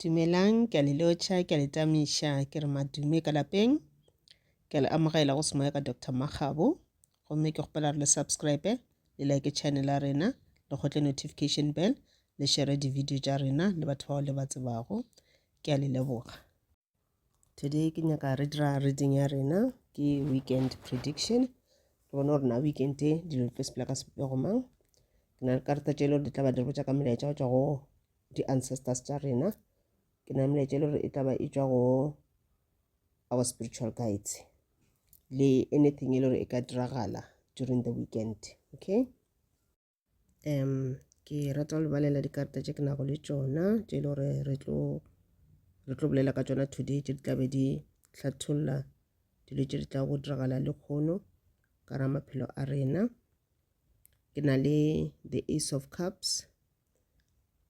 Dumelang, ke a le lotšha, ke a le tamiša, ke re madume ka lapeng. Ke a le amogela go Semoya ka Doctor Makgabo. Gomme ke kgopela re le subscribe, le like channel ya rena, le kgotle notification bell, le share di-video tša rena le batho bao le ba tsebago. Ke a le leboga. Today ke nyaka re dira reading ya rena ke weekend prediction. Re bone gore na weekend e dilo di tlo sepela ka sebopego mang. Ke na le karata tše e le gore di tla ba di re botša ka melaetša go tšwa go di-ancestors tša rena. Ke na le melaetša e le gore e tla ba e tšwa go our spiritual guides le anything e le gore e ka diragala during the weekend. Okay. Um ke rata go le balela dikarata tše ke nago le tšona tše e le gore re tlo re tlo bolela ka tšona today tše di tlabe di hlatholla dilo tše di tla go diragala lekgono ka ra maphelo a rena. Ke na le the Ace of Cups,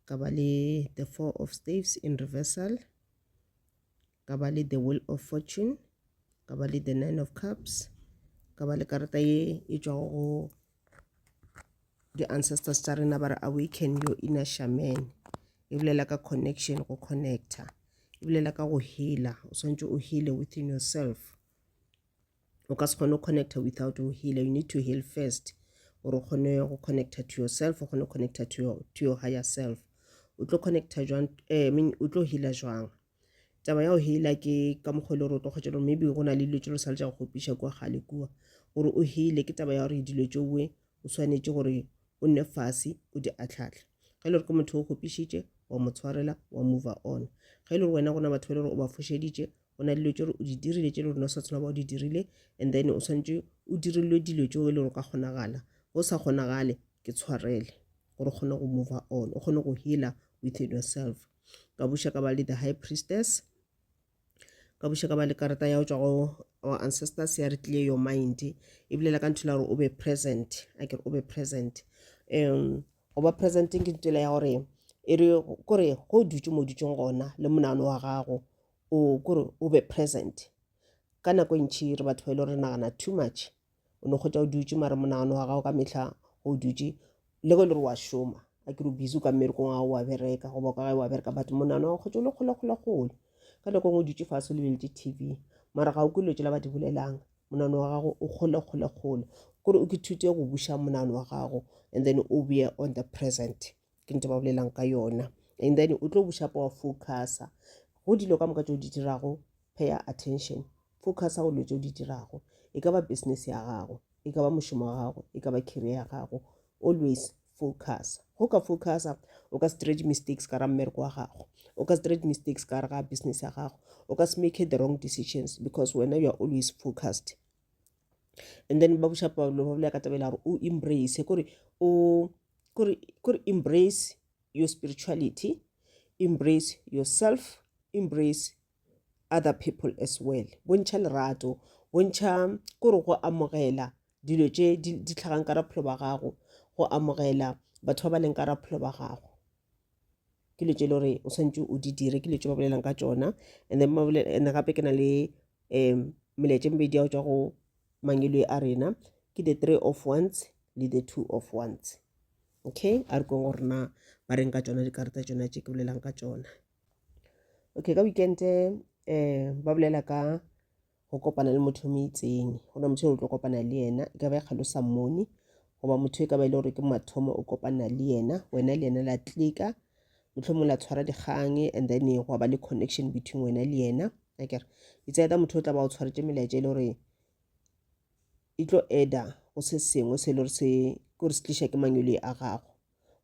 ka ba le the Four of Staves in reversal, ka ba le the Wheel of Fortune, ka ba le the Nine of Cups, ka ba le karata ye e tšwago go di-ancestors tša rena ba re awaken your inner shaman. E bolela ka connection, go connecta. E bolela ka go healer, o swanetše o heale within yourself. O ka se kgone go connecta without o healer, you need to heal first gore o kgone go connecta to yourself, o kgone go connecta to your higher self. O tlo connecta jwang, eh, I mean, o tlo healer jwang? Taba ya go healer ke ka mokgwa e le gore o tlo kgotsa gore maybe go na le dilo tše le sa le tša go kgopiša kua kgale kua. Gore o heale ke taba ya gore dilo tšeoe o swanetše gore o nne fase o di ahlahle. Ge e le gore ke motho o kgopišitše, wa mo tshwarela, wa move on. Ge e le gore wena go na batho ba e le gore o ba fošeditše, go na le dilo tše gore o di dirile tše e le gore no sa tshwana ba o di dirile, and then o swanetše o dirilwe dilo tšeo e le gore o ka kgonagala. Go sa kgonagale, ke tshwarele gore o kgone go move on, o kgone go healer within yourself. Ka buša ka ba le the High Priestess, ka buša ka ba le karata ya go tšwa go our ancestors ya re clear your mind. E bolela ka ntho la gore o be present, a ke re o be present. Go ba present ke ntho ya gore e re kore go dutše mo dutšeng gona le monagano wa gago o kore o be present. Ka nako e ntši re batho ba e le gore re nagana too much. O no kgotsa o dutše mara monagano wa gago ka mehla o dutše le ge e le gore wa šoma, a ke re o busy ka mmerekong wa gago wa bereka goba ka gae wa bereka, but monagano wa gago kgotsa o le kgole kgole kgole. Ka nako e nngwe o dutše fase o lebeletše TV mara ga o kwe dilo tšela ba di bolelang, monagano wa gago o kgole kgole kgole. Kore o ithute go buša monagano wa gago and then o beye on the present, ke ntho ba bolelang ka yona. And then o tlo buša wa focusa go dilo ka moka tše o di dirago, pay attention, focusa go dilo tše o di dirago. E ka ba business ya gago, e ka ba mošomo wa gago, e ka ba career ya gago, always focus. Go ka focusa o ka se dire di-mistakes ka ra mmereko wa gago, o ka se dire di-mistakes ka gare ga business ya gago, o ka se make the wrong decisions because wena you are always focused. And then ba buša ba bolela ka taba e la gore o embrace, kore o kore kore embrace your spirituality, embrace yourself, embrace other people as well. Bontšha lerato, bontšha kore go amogela dilo tše di tlhagang ka bophelo ba gago, go amogela batho ba ba leng ka bophelo ba gago. Ke dilo tše e le gore o swanetše o di dire, ke dilo tše ba bolelang ka tšona. And then ba bolela, and gape ke na le melaetša e mebedi ya go tšwa go mangwele a rena, ke the Three of Wands le the Two of Wands. Okay, a re kweng gore na ba reng ka tšona dikarata tšona tše ke bolelang ka tšona. Okay, ka weekend ba bolela ka go kopana le motho mo itseng. Go na motho o tlo kopana le yena, e ka ba e kgale o sa mmone, goba motho e ka ba e le gore ke mathomo o kopana le yena, wena le yena la click-a, mohlomong la tshwara dikgang, and then gwa ba le connection between wena le yena. Akere it's either motho o tla ba o tshwaretše melaetša e le gore e tlo adda go se sengwe se e le gore se kore se tliša ke mangwele a gago.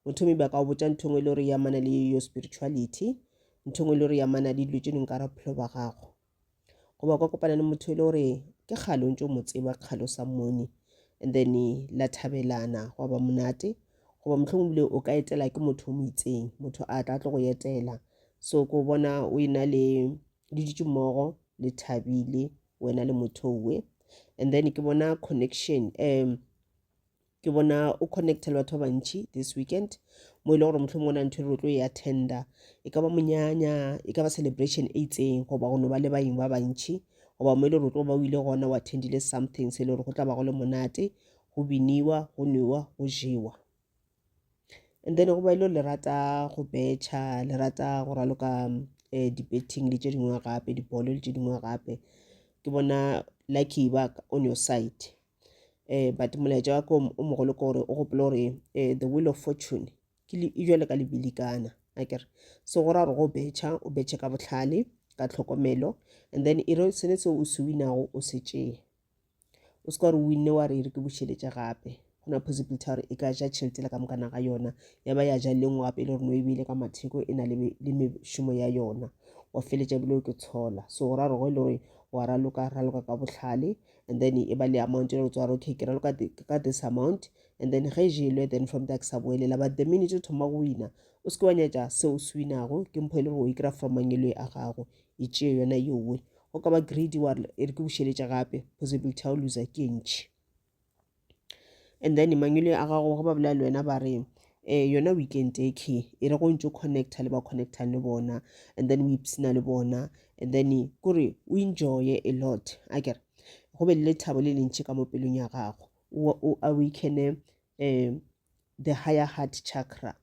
Motho maybe a ka o botša ntho engwe e le gore e amana le your spirituality, ntho engwe e le gore e amana le dilo tše dingwe ka bophelo ba gago. Goba o ka kopana le motho e le gore ke kgale o ntse o mo tseba, kgale o sa mmone, and then la thabelana gwa ba monate. Goba mohlomongwe ebile o ka etela ke motho o mo itseng, motho a tla tlo go etela. So ko bona o ena le le dutše mmogo le thabile wena le motho owe. And then ke bona connection, ke bona o connecta le batho ba bantši this weekend, mo e le gore mohlomongwe o na ntho e re o tlo e attenda, e ka ba monyanya, e ka ba celebration e itseng, goba go no ba le baeng ba bantši, goba mo e le gore o tlo ba o ile gona o attendile something se e le gore go tla ba go le monate, go biniwa, go nwewa, go jewa. And then go ba e le gore le rata go betšha, le rata go raloka um di-betting le tše dingwe gape dibolo le tše dingwe gape ke bona lucky ba on your side um but molaetša wa ka o mogolo ke gore o gopole gore um the wheel of fortune ke e jwale ka lebilikana akere so go ra gore go betšha o betšhe ka bohlale ka tlhokomelo and then e re sene seo o se winago o se tšee o se ka gore o winne wa re e re ke bušeletše gape go na possibility ya gore e ka ja tšhelete le ka mokana ga yona ya ba ya ja le nngwe gape e le gore no e beile ka matheko e na le mešomo ya yona wa feletša ebile o ke tshola so go ra gore go e le gore wa raloka raloka ka bohlale and then e ba le amount e le gore tswa okay ke raloka ka this amount and then ge e jelwe then from there ke sa boelela but the minute o thoma go wina o se ke wa nyatša seo o se winago ke mpho e le gore o e kry-a from mangeloi a gago e tšee yona yowe go ka ba greedy wa e re ke bušeletše gape possibility ya go loser ke e ntši and then mangwele a gago go ba bolela le wena ba re um yona weekend e key e re go ntse o connecta le ba connectang le bona and then o ipsina le bona and then kore o enjoye a lot a kere go be le lethabo le lentši ka mo pelong ya gago o awakene um the higher heart chakra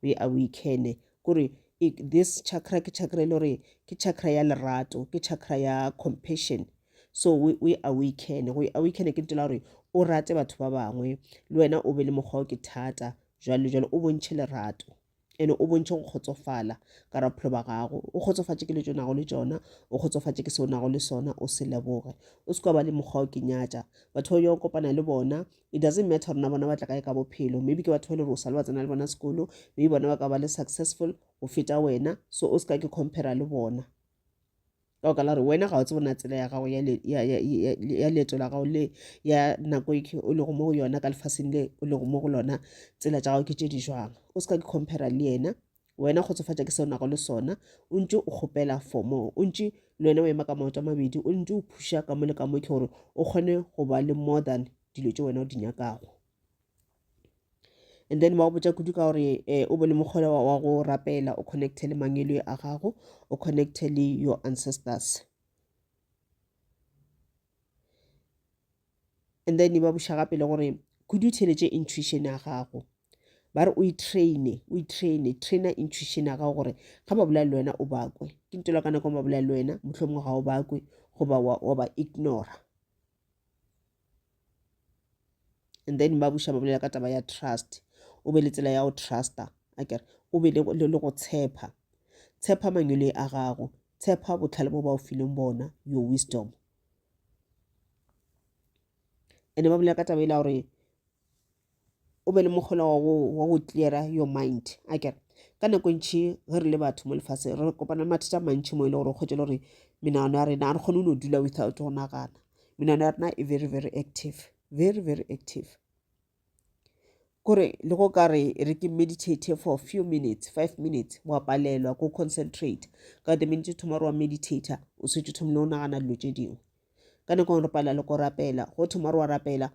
o e awakene kore this chakra ke chakra e le gore ke chakra ya lerato ke chakra ya compassion so o e awakene go e awakene ke ntela gore o rate batho ba bangwe le wena o be le mokgwa o ke thata jwalo jwalo o bontšhe lerato ene o bontšhe go kgotsofala ka raphelo ba gago o kgotsofatše ke le tšo nago le tšona o kgotsofatše ke se o nago le sona o se leboge o se kwa ba le mokgwa o ke nyatša batho ba yo kopana le bona it doesn't matter rona bona ba tla kae ka bophelo maybe ke batho ba le gore o sa le ba tsena le bona sekolo maybe bona ba ka ba le successful go feta wena so o se ka ke compare le bona ka baka la gore wena ga o tsebe na tsela ya gago ya leeto la gago le ya nako e o lego mo go yona ka lefaseng le o lego mo go lona tsela tša gago ke tše di jwang o se ka ke compare le yena wena kgotsofatša ke se o nago le sona o ntše o kgopela for more o ntše le wena o ema ka maoto a mabedi o ntše o phuša ka mo le ka mo ke gore o kgone go ba le more than dilo tše wena o di nyakago and then ba go botša kudu ka gore um o be le mokgwa wa go rapela o connecte le mangwele a gago o connecte le your ancestors and then ba buša gape le gore kudu theletše intuition ya gago ba re o itraine o itraine traina intuition ya gago gore ga ba bolela le wena o bakwe ke ntelo ka nako ba bolela le wena mohlomongwe ga o bakwe goba wa ba ignora and then ba buša ba bolela ka taba ya trust o be le tsela ya go trusta akere o be le go tshepa tshepa mangwele a gago tshepa botlhale bo ba o fileng bona your wisdom and ba bolela ka taba e la gore o be le mokgola wa go wa go cleara your mind akere ka nako e ntši ge re le batho mo lefaseng re kopana le mathata a mantši mo e le gore o kgwetše le gore menagano ya rena a re kgone go no dula without go nagana menagano ya rena e very very active very very active kore le go ka re re ke meditate for few minutes 5 minutes wa palelwa ko concentrate ka the minute o thoma re wa meditator o setse o thomile o nagana dilo tše dingwe ka nako re palela le ko rapela go thoma re wa rapela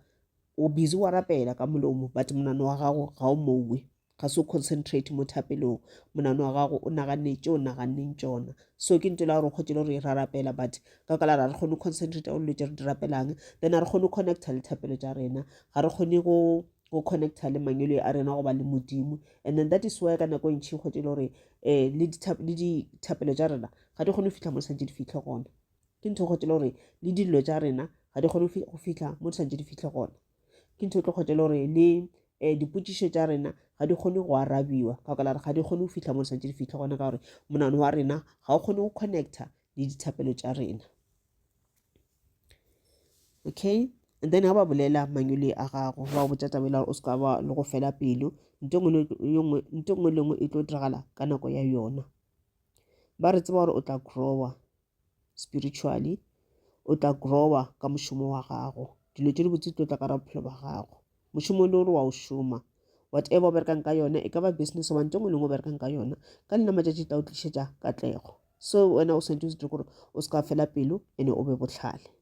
o busy wa rapela ka molomo but monano wa gago ga o mowe ga se o concentrate mo thapelong monano wa gago o naganne tše o naganneng tšona so ke ntho la gore o kgotse le gore ra rapela but ka ka la ra re kgone go concentrate go dilo tše re di rapelang then a re kgone go connecta le thapelo tša rena ga re kgone go go connecta le mangwele a rena goba le modimo and then that is why ka nako e ntšhi kgotse le gore um le dithapelo tša rena ga di kgone go fitlha mo santse di fitlhe gona ke ntho e kgotse le gore le dillo tša rena ga di kgone go fihla mo di santse di fihle gona ke ntho e tlo kgotse le gore le um dipotšišo tša rena ga di kgone go arabiwa ka baka la gore ga di kgone go fihla mo di santse di fihle gona ka gore monano wa rena ga o kgone go connecta le dithapelo tša rena okay and then ga ba bolela mangwele a gago ba go botša taba e la gore o se ka ba le go fela pelo nto nngwe le nngwe e tlo diragala ka nako ya yona ba re tseba gore o tla grower spiritually o tla grower ka mošomo wa gago dilo tše dibotse di tlo tla ka bophelo ba gago mošomo le gore wa o šoma whatever o berekang ka yona e ka ba business goba nto nngwe le nngwe o berekang ka yona ka lena matšatši tla o tlišetša katlego so wena o swanetše o se dire gore o se ka fela pelo ene o be bohlale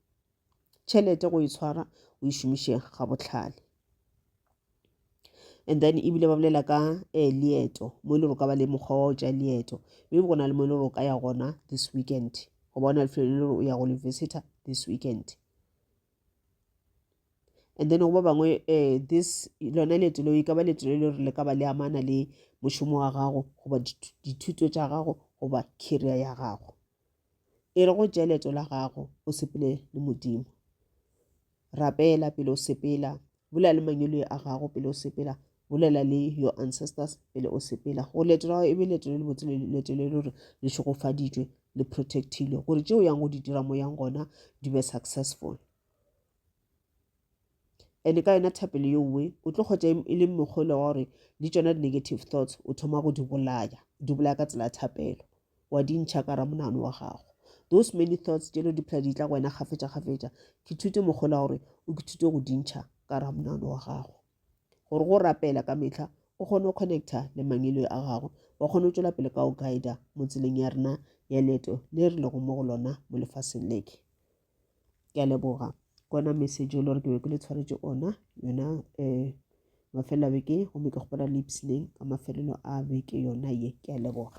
tšhelete go e tshwara o e šomiše ga bohlale and then ebile ba bolela ka eh, leeto mo e le gore o ka ba le mokgwa wa go tšea leeto maybe go na le mo e le gore o ka ya gona this weekend goba o na lefelo le gore o ya go le visitor this weekend and then go ba bangwe eh, this lona leeto leo e ka ba leeto le le gore le ka ba le amana le mošomo wa gago goba dithuto tša gago goba career ya gago. E re go tšea leeto la gago o sepele le Modimo. Rapela pele o sepela, bolela le mangeloi a gago pele o sepela, bolela le your ancestors pele o sepela. Gore leeto la gago e be leeto le lebotse, leeto le le gore le šegofaditšwe, le protectilwe, gore tšeo yang go di dira mo yang gona di be successful. And ka yona thapelo yeowe o tlo kgotsa e le mokgwa wa gore le tšona di-negative thoughts o thoma go di bolaya, di bolaya ka tsela ya thapelo. Wa di ntšha ka ramonagano wa gago. Those many thoughts tšelo di phela di tla go wena kgafetša-kgafetša, ke thute mokgwa wa gore o ke thute go di ntšha ka ramonagano wa gago. Gore go rapela ka mehla o kgone go connecta le mangeloi a gago, wa kgone go tšwela pele ka go guida mo tseleng ya rena ya leeto le re lego mo go lona mo lefaseng leke. Ke a leboga. Kona message e le gore ke be ke le tshwaretše ona yona um mafelelo a beke gomme ke kgopela le ipshineng ka mafelelo a beke yona ye. Ke a leboga.